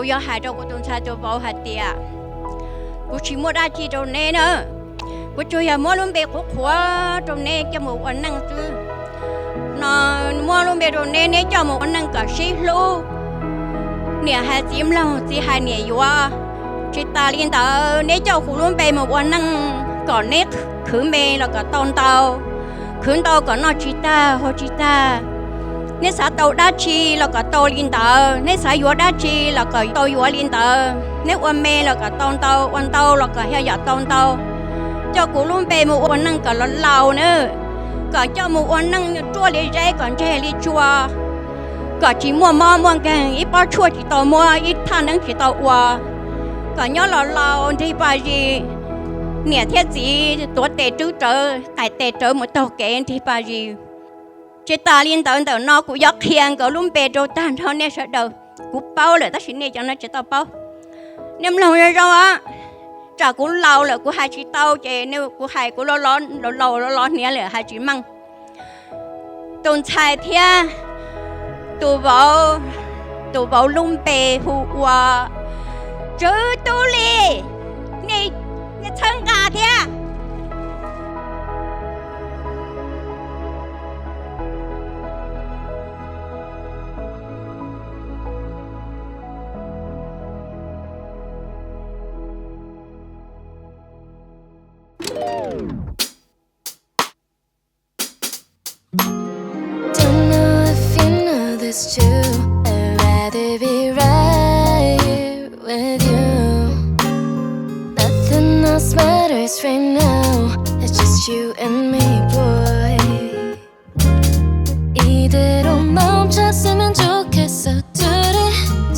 Kuv yuav hais rau kuv tus ntxhais tus vauv hais tias, kuv tsis muaj dab tsi rau neb na, kuv tsuas yog muab lub npe qhuav qhuav rau neb coj mus ua neej xwb. No muab lub npe rau neb, neb coj mus ua neej kom sib hlub, niam hais txiv mloog, txiv hais niam yuav. Tsis tas li ntawd, neb coj kuv lub npe mus ua neej kom neb khwv me los kom tau ntau, khwv ntau kom noj tsis tag haus tsis tag. Neb xav tau dab tsi los kom tau li ntawd, neb xav yuav dab tsi los kom tau yuav li ntawd, neb ua me los kom tau ntau, ua ntau los kom yog yam tau ntau. Coj kuv lub npe mus ua neej kom laus laus nawb, kom coj mus ua neej ruaj li zeb kom ntseg li tsua, kom tsis muaj mob muaj nkeeg, ib pob tshuaj tsis tau muab, ib thaj neeb tsis tau ua, kom nyob laus laus nrig pas zis, niam thiab txiv tuav tes rub rawv, qais tes rawv mus taug kev nrig pas zis. Tsis tas li ntawd, ntawm no kuv yuav qhia nkawd lub npe rau tag nrho nej sawv daws. Kuv paub lawm tab sis nej cov no tsis tau paub. Nej mloog zoo zoo, tsam kuv laus lawm kuv hais tsis tau ces kuv hais kuv laus laus los hniav lawm hais tsis meej. Tus ntxhais thiab tus vauv, tus vauv lub npe hu ua Tswv Tub Lis, nej txhawb nqa thiab. Don't know if you know this too. I'd rather be right here with you. Nothing else matters right now. It's just you and me, boy. 이대로 멈췄으면 좋겠어, 둘이.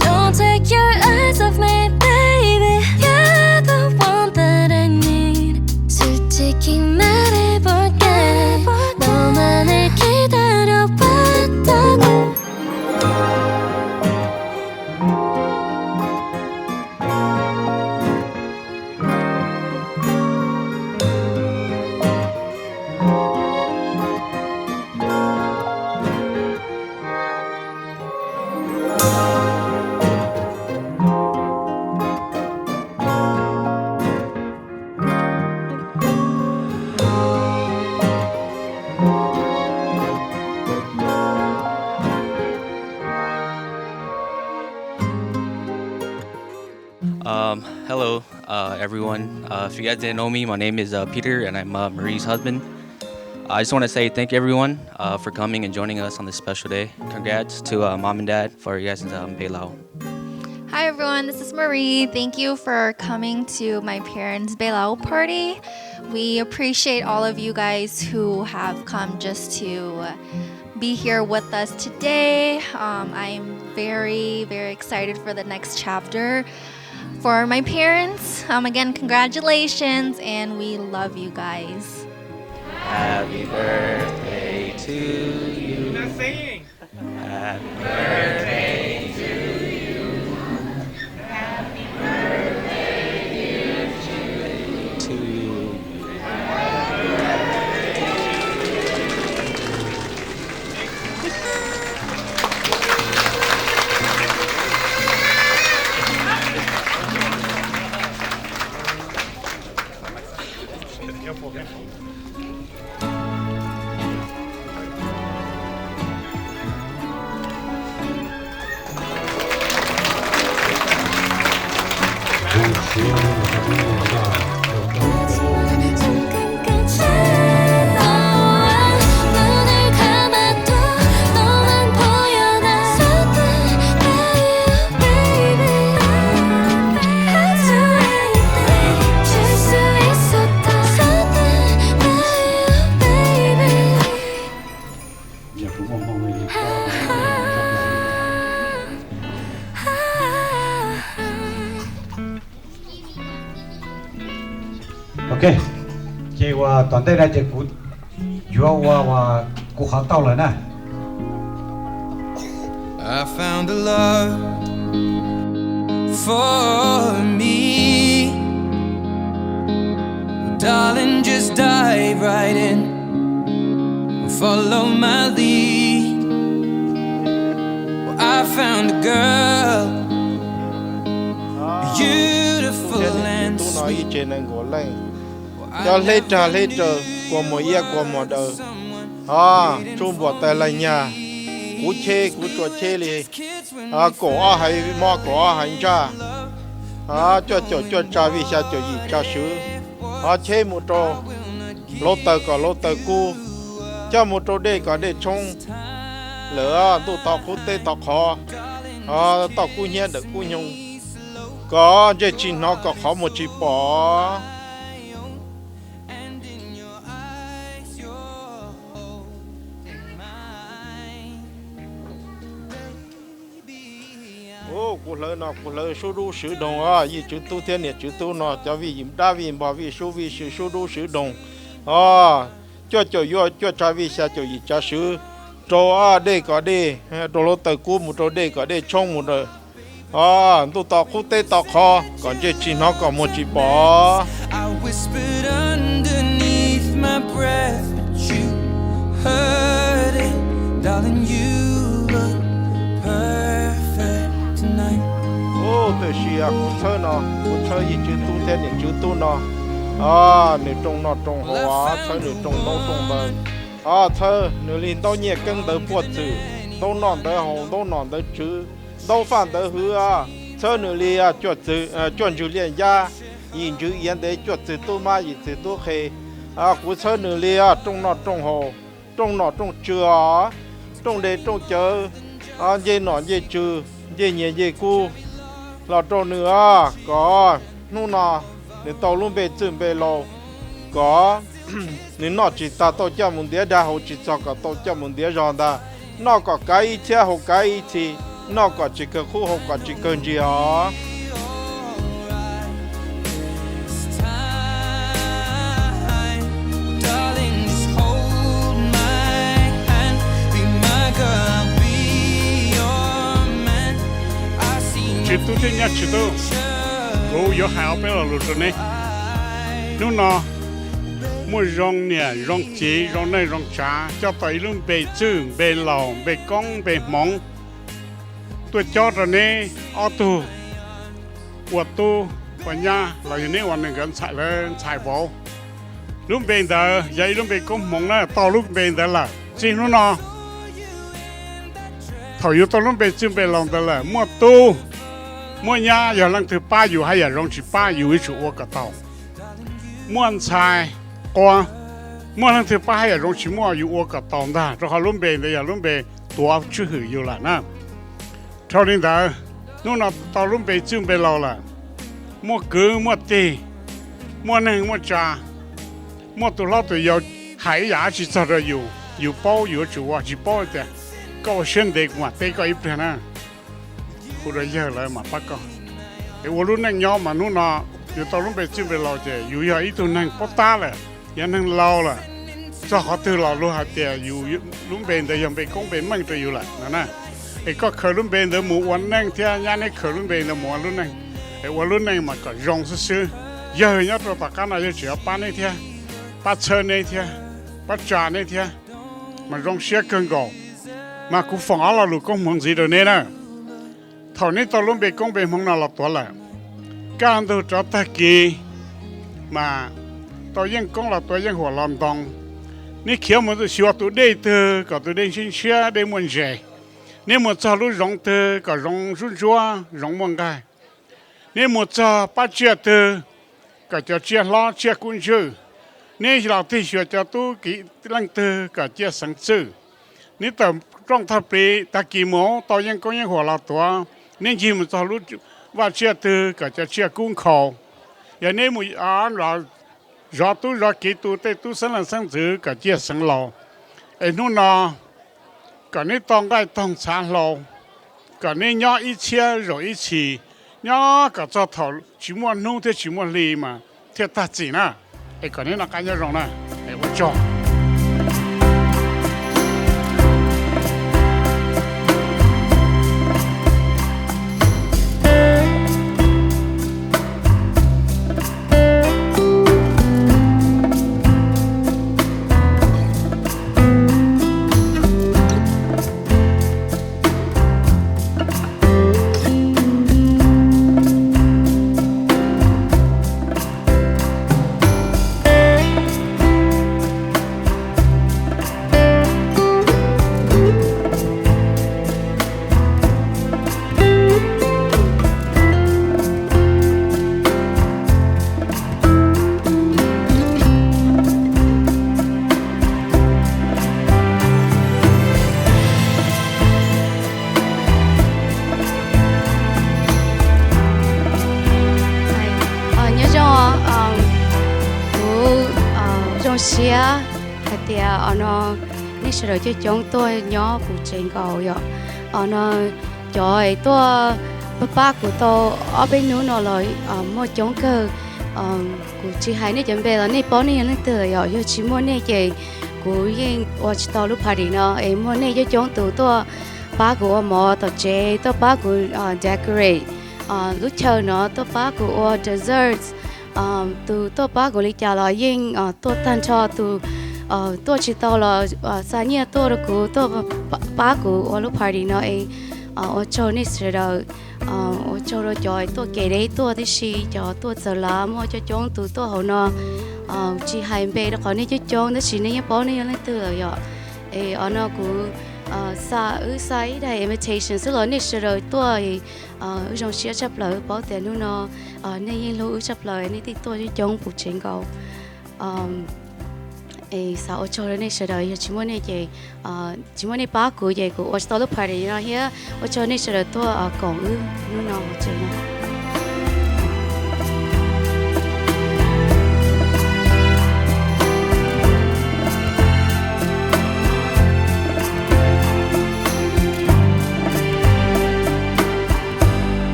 Don't take your eyes off me, baby. You're the one that I need. 솔직히 말해볼게. 너만을 기다려왔다고. Um, hello, uh, everyone. Uh, if you guys didn't know me, my name is uh, Peter, and I'm uh, Marie's husband. I just want to say thank you, everyone, uh, for coming and joining us on this special day. Congrats to uh, mom and dad for you guys' um, Belau. Hi, everyone. This is Marie. Thank you for coming to my parents' Belau party. We appreciate all of you guys who have come just to be here with us today. Um, I'm very, very excited for the next chapter for my parents. Um, again, congratulations, and we love you guys. Happy birthday to you. Happy birthday to you. Happy birthday, dear Julie. To you. Ok, ces uas tom ntej no ces kuv yuav ua uas kuv qhov tauj lawm na. I found a love for me. Darling, just dive right in and follow my lead. Well, I found a girl Ib tsev nees nkaum leej, cov hleb rag hleb raws, kua muag iab kua muag daw, o, tsuj npuam tais laig nyag, kuv cheb kuv tsuas cheb li, kaum ob haiv mob kaum ob haiv ntsaj, cuaj caum cuaj tsa vij xya caum yim tsa swv, o, cheb mus rau hluav taws kom hluav taws kub, coj mus rau dej kom dej tshoob lawm, ntuj to qub teb to qhov, o, toj kub hnyiab ntawm kub nyoog, kom ntsej tsis hnov kom qhov muag tsis pom. Kuv hlawv no kuv hlawv sub dub swv doog, yij tswv tub thiab niam tswv tub no cov vij dab vij npog vij sub vij sw sub dub swv doog, o, cuaj caum yuav cuaj tsa vij xya caum yim tsa swv, rau dej kom dej, rau hluav taws kub mus rau dej kom dej tshoob mus, o, ntuj to qub teb to qhov kom ntsej tsis hnov kom muag tsis pom. Tab sis kuv txhawb no, kuv txhawb yij tswv tub thiab niam tswv tub no, o, nws rooj noj rooj haus, txhawb nws rooj ntaub rooj ntawv, o, txhawb nws li ntaub nyiaj keeb ntawv puaj txwm, ntaub noj ntawv haus, ntaub nom ntawv tswv, ntaub faj ntawv hwv, txhawb nws li cuaj ntsws liaj nyab, yim ntsws iav ntev cuaj txwg tub mab yim txwg tub qhe. Kuv txhawb nws li rooj noj rooj haus, rooj nom rooj tswv os, rooj dej rooj cawv, ncej nom ncej tswv, ncej nyiaj ncej kub los rau nws, kom hnub no nws tau lub npe txwj npe laus, kom nws noj tsis tag tau coj mus ntiav dag, haus tsis txog kom tau coj mus ntiav zog ntag. Noj kom kav ib txhiab haus kav ib txhis, noj kom tsis kawg qub haus kom tsis kawg ntsiag os. Tswv tub thiab nyab tswv tub, kuv yuav hais ob peb lo lus rau neb. Hnub no muaj zoo niam zoo txiv zoo neej zoo tsav coj tau ib lub npe txwj npe laus npe koob npe hmoov tuaj cob rau neb ob tug ua tub ua nyab los yog neb ua neej nkawd ntxhais lawv ntxhais vauv. Lub npe ntawd yog ib lub npe koob hmoov na, tau lub npe ntawd lawm txij hnub no. Thaum yus tau lub npe txwj npe laus ntawd lawm, muaj tub muaj nyab, yog leej twg pab yus haj yam zoo, tsis pab yus yuav tsum ua kom tau. Muaj ntxhais qua, muaj leej twg pab haj yam zoo, tsis muaj yus ua kom tau ntag, rau qhov lub npe ntawd yog lub npe tuav tswj hwm yus lawm na. Dhau li ntawd, hnub no tau lub npe txwj npe laus lawm, muaj kwv muaj tij, muaj neeg muaj tsav, muaj tus hlob tus yau hais ib yam dab tsi txog rau yus, yus paub yus yuav tsum ua, tsis paub tias koj ua siab ntev kuv mam teb koj ib pliag na. Hu rau yawg lawv mam pab koj. Es ua lub neej nyob mas hnub no yus tau lub npe txwj npe laus ces yus yog ib tug neeg paub tab lawm, yog neeg laus lawm. Txog qhov twg los luag hais tias yus lub npe ntawd yog npe koob npe meej rau yus lawm no na. Es koj khaws lub npe ntawd mus ua neej thiab nyab neb khaws lub npe ntawd mus ua lub neej, es ua lub neej mas kom zoo xwb xwb. Yawg nyob rau tom qab no yawg tseem yuav pab neb thiab, pab txhawb neb thiab, pab tsa neb thiab, mas zoo siab kawg nkaus. Mas kuv foom ob lo lus koob hmoov ntxiv rau neb na. Thaum neb tau lub npe koob npe hmoov no los tuav lawm, kaj ntug rov tag kis mas tau yeej koob los tuav yeej huam los ntoo. Neb khiav mus xyuas tus dej twg kom tus dej ntshiab ntshiab dej muaj ntses. Neb mus txog lub zoov twg kom zoov ntsuab ntsuab zoov muaj nqaij. Neb mus txog pab tsiaj twg kom cov tsiaj hlob tsiaj kub ntswj. Neb los tig xyuas cov tub ki leej twg kom tsiaj xeev txwj. Neb tawm rooj tag plis tag kis mus tau yeej koob yeej huam los tuav. Neb ncig mus txog lub vaj tsiaj twg kom cov tsiaj kub nkhaus. Yog neb mus zov tub zov kiv tu tej tub xeeb leej xeeb ntxwv kom tsiaj xeev laus. Es hnub no kom neb tau nqaij toog txhav hlau, kom neb nyob ib txhiab zaum ib txhis, nyob kom txog thaum tsis muaj hnub thiab tsis muaj hli mas thiaj tag txim na. Es kom neb noj qab nyob zoo na. Es ua tsaug. Siab hais tias o no nej sawv daws coob coob tuaj nyob kuv tsev nkaus yom. O no cov es tuaj pab pab kuv tau ob peb hnub no los muaj coob kawg. Kuv tsis hais nej cov npe los nej paub nej yog leej twg lawm yom. Yog tsis muaj nej ces kuv yeej ua tsis tau lub party no es muaj nej coob coob tus tuaj pab kuv ua mov tom tsev, tuaj pab kuv decorate lub chaw no, tuaj pab kuv ua desserts, tus tuaj pab kuv li cas los yeej tuaj tag nrho, tus tuaj tsis tau los xa nyiaj tuaj rau kuv, tuaj pab kuv ua lub party no es ua tsaug nej sawv daws. Ua tsaug rau cov tuaj kev deb tuaj tib si, cov tuaj txawv lav muaj coob coob tus tuaj hauv no. Tsis hais npe rau qhov nej coob coob tab sis nej yeej paub nej yog leej twg lawm yom. Es o no kuv xa, wb xa ib daim invitation xwb los nej sawv daws tuaj, wb zoo siab tshaj plaws, paub tias hnub no nej yeej hlub wb tshaj plaws, nej thiaj tuaj coob coob kuv tsev nkaus. Es xav ua tsaug rau nej sawv daws, yog tsis muaj nej ces, tsis muaj nej pab kuv ces kuv ua tsis tau lub party no thiab. Ua tsaug nej sawv daws tuaj koom wb hnub no hauv tsev no.